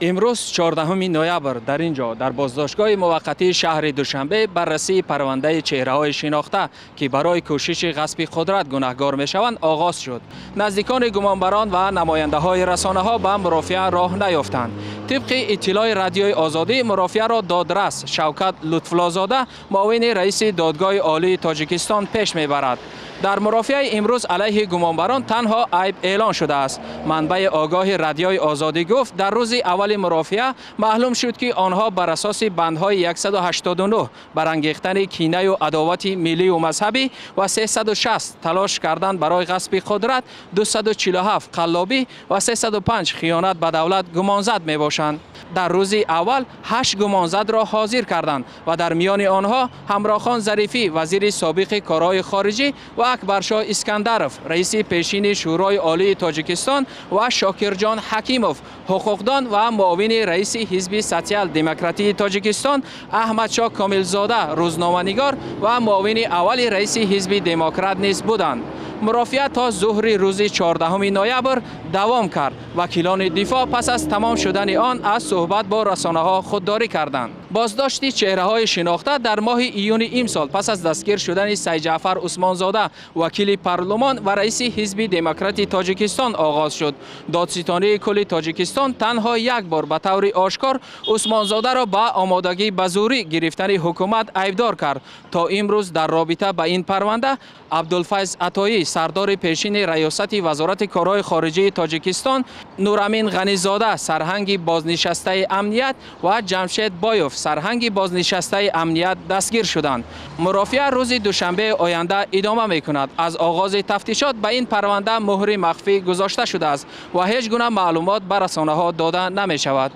Имрӯз 14 ноябр дар ин ҷо дар боздоштгоҳи муваққатии шаҳри Душанбе баррасии парвандаи чеҳраҳои шинохта, ки барои кӯшиши ғасби қудрат гунаҳгор мешаванд, оғоз шуд. Наздикони гумонбарон ва намояндаҳои расонаҳо ба мурофиа роҳ наёфтанд. Тибқи иттилои Радиои Озодӣ, мурофиаро додрас Шавкат Лутфуллозода, муовини раиси Додгоҳи Олии Тоҷикистон, пеш мебарад. Дар мурофиаи имрӯз алайҳи гумонбарон танҳо айб эълон шудааст. Манбаи огоҳи Радиои Озодӣ гуфт, дар рӯзи аввали мурофиа маълум шуд, ки онҳо бар асоси бандҳои 189 барангехтани кинаю адовати миллию мазҳабӣ ва 360 талош кардан барои ғасби қудрат, 247 қаллобӣ ва 305 хиёнат ба давлат гумонзад мебошанд. Дар рӯзи аввал 8 гумонзадро ҳозир карданд ва дар миёни онҳо Ҳамрохон Зарифӣ, вазири собиқи корҳои хориҷӣ, ва Акбаршоҳ Искандаров, раиси пешини Шӯрои Олии Тоҷикистон, ва Шокирҷон Ҳакимов, ҳуқуқдон ва муовини раиси Ҳизби Социал-демократии Тоҷикистон, Аҳмадшоҳ Комилзода, рӯзноманигор ва муовини аввали раиси Ҳизби Демократ низ буданд. Мурофиа то зуҳри рӯзи 14 ноябр давом кард. Вакилони дифоъ пас аз тамом шудани он аз суҳбат бо расонаҳо худдорӣ карданд. Боздошти чеҳраҳои шинохта дар моҳи июни имсол пас аз дастгир шудани Сайҷаъфар Усмонзода, вакили парлумон ва раиси Ҳизби Демократи Тоҷикистон, оғоз шуд. Додситонии кулли Тоҷикистон танҳо як бор ба таври ошкор Усмонзодаро ба омодагӣ ба зӯрӣ гирифтани ҳукумат айбдор кард. То имрӯз дар робита ба ин парванда Абдулфайз Атоӣ, сардори пешини раёсати Вазорати корҳои хориҷии Тоҷикистон, Нурамин Ғанизода, сарҳанги бознишастаи амният, ва Ҷамшед Боев, сарҳанги бознишастаи амният, дастгир шуданд. Мурофиа рӯзи душанбеи оянда идома мекунад. Аз оғози тафтишот ба ин парванда муҳри махфӣ гузошта шудааст ва ҳеҷ гуна маълумот ба расонаҳо дода намешавад.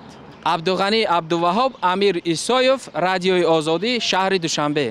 Абдуғанӣ Абдуваҳоб, Амир Исоев, Радиои Озодӣ, шаҳри Душанбе.